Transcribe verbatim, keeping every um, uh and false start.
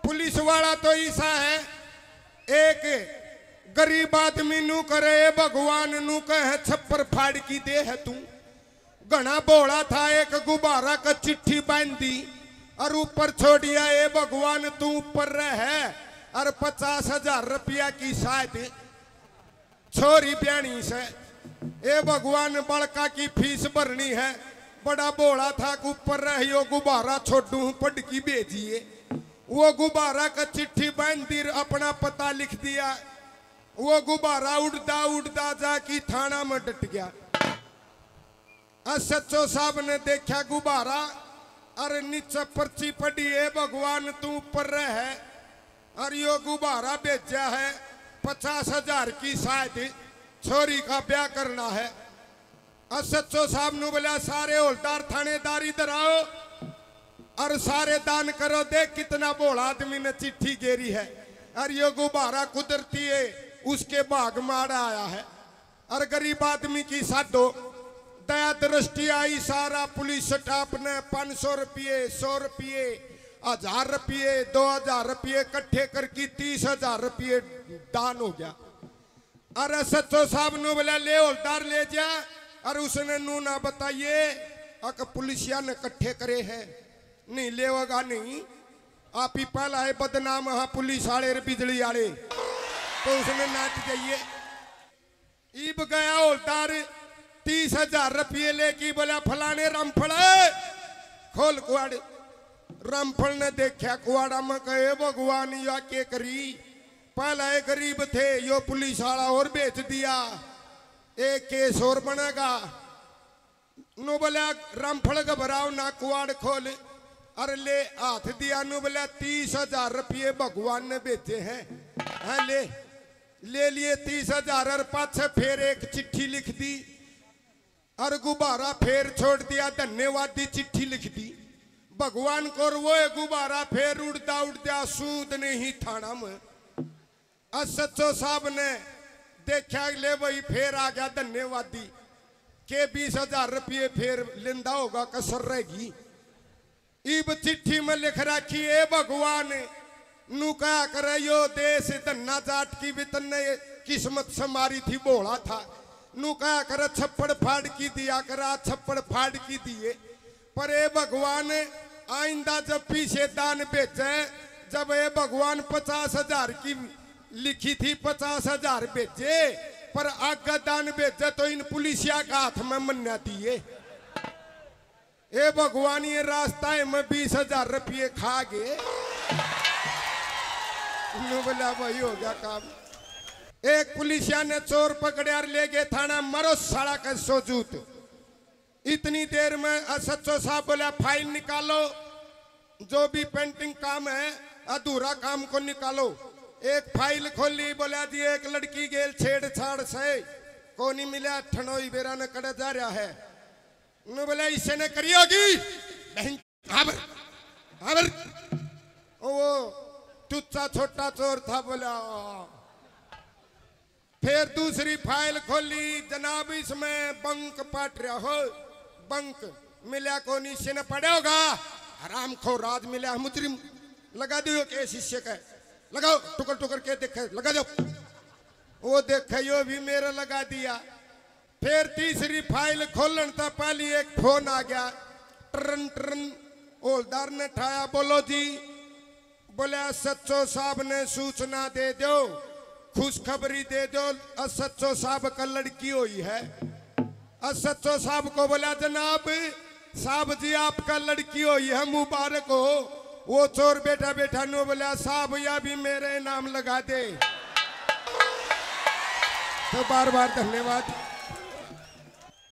पुलिस वाला तो ईसा है, एक गरीब आदमी नू करे, "ए भगवान," नू कहे, "छप्पर फाड़ की दे है तू।" घणा भोला था, एक गुब्बारा का चिट्ठी बांध दी और ऊपर छोड़िया, "ए भगवान, तू ऊपर रह है।" और पचास हजार रुपया की शायद छोरी ब्याणी से, "ए भगवान, बालका की फीस भरनी है।" बड़ा भोला था, "ऊपर रह, यो गुब्बारा छोड़ू हूँ, पढ़ की भेजिए।" वो गुब्बारा का चिट्ठी बांध दी, अपना पता लिख दिया। वो गुब्बारा उड़दा उड़दा जाके थाना में डट गया। एसएचओ साहब ने देखा गुब्बारा, अरे नीचे पर्ची पड़ी है, "भगवान तू ऊपर रह है।" और यो गुब्बारा भेजा है पचास हजार की, शायद छोरी का ब्याह करना है। एसएचओ साहब नू बोला, "सारे हौलदार थानेदार इधर आओ और सारे दान करो, देख कितना भोला आदमी ने चिट्ठी गेरी है।" और यो गुब्बारा कुदरती है, उसके भाग माड़ा आया है। और गरीब आदमी की साधो दया दृष्टि आई, सारा पुलिस स्टाफ ने पाँच सौ रुपये, सौ रुपये, हजार रुपये, दो हजार रुपये इकट्ठे करके तीस हजार रुपये दान हो गया। और एसएचओ साहब नू बोला, "ले हौलदार ले जा।" और उसने नू ना बताइए, अक पुलिसिया ने इकट्ठे करे हैं, नहीं लेवगा नहीं। आप ही पहला है बदनाम, हाँ, पुलिस आले रे, बिजली आले, तो उसने नाट जाइए। इब गया हौलदार तीस हजार रुपये लेके, बोला, "फलाने रामफल, खोल कुआड़।" रामफल ने देखा कुआड़ा में, कहे, "भगवान, या के करी? पहला ये गरीब थे, यो पुलिस वाला और भेज दिया, एक केस और बनेगा।" नू बोला, "रामफल घबराओ ना, कुआड़ खोल।" अरे ले हाथ दिया, नू बोला, "तीस हजार रुपये भगवान ने भेजे हैं।" हाँ, ले, ले लिए तीस हजार और पाछे फिर एक चिट्ठी लिख दी और गुब्बारा फिर छोड़ दिया, धन्यवादी चिट्ठी लिख दी। भगवान को वो गुब्बारा फिर उड़दा उड़दा सूद नहीं थाना में। एसएचओ साहब ने देखा, ले भाई, फिर आ गया धन्यवादी, के बीस हजार रुपये फिर लेंदा होगा, कसर रहेगी। इब चिट्ठी में लिख रखी, "ए भगवान," नू कहा करे, "यो देश धन्ना जाट की भी तन्ने किस्मत संवारी थी, भोला था।" नू कहा करे, "छप्पड़ फाड़ की दिया करा, छप्पड़ फाड़ की दिए।" पर ए भगवान, आइंदा जब पीछे दान भेजे, जब ए भगवान पचास हजार की लिखी थी, पचास हजार भेजे, पर आगे दान भेजे तो इन पुलिसिया का हाथ में मन्ना दिए। ए भगवान, ये रास्ता है, मैं बीस हजार रुपये खा गए। नू बोला, "भाई, हो गया काम।" एक पुलिसिया ने चोर पकड़े और ले गए थाना, "मारो साला का सोजूत।" इतनी देर में एसएचओ साहब बोला, "फाइल निकालो, जो भी पेंडिंग काम है, अधूरा काम को निकालो।" एक फाइल खोली, बोला, "जी, एक लड़की गेल छेड़छाड़ से, कोनी मिला, ठनोई बेरा ने कड़े जा रहा है।" नू बोला, "इसने करी होगी।" नहीं, आबर, आबर। ओ, वो टुच्चा छोटा चोर था, बोला। फिर दूसरी फाइल खोली, "जनाब, इसमें बंक पाट रहा हो, बंक मिला कोनी, इसने पड़ा होगा, हरामखोर, आज मिला मुजरिम, लगा दो केस इस पे, लगाओ, टुकर टुकर के देखे, लगा दो।" वो देखे, यो भी मेरे लगा दिया। फिर तीसरी फाइल खोलन तै पहली एक फोन आ गया, ट्रन ट्रन। हौलदार ने ठाया, "बोलो जी।" बोले, "एसएचओ साहब ने सूचना दे दो, खुशखबरी दे दो, एसएचओ साहब का लड़की हुई है।" एसएचओ साहब को बोला, "जनाब साहब जी, आपका लड़की हुई है, मुबारक हो।" वो चोर बैठा बैठा नू बोला, "साहब, या भी मेरे नाम लगा दे।" तो बार बार धन्यवाद।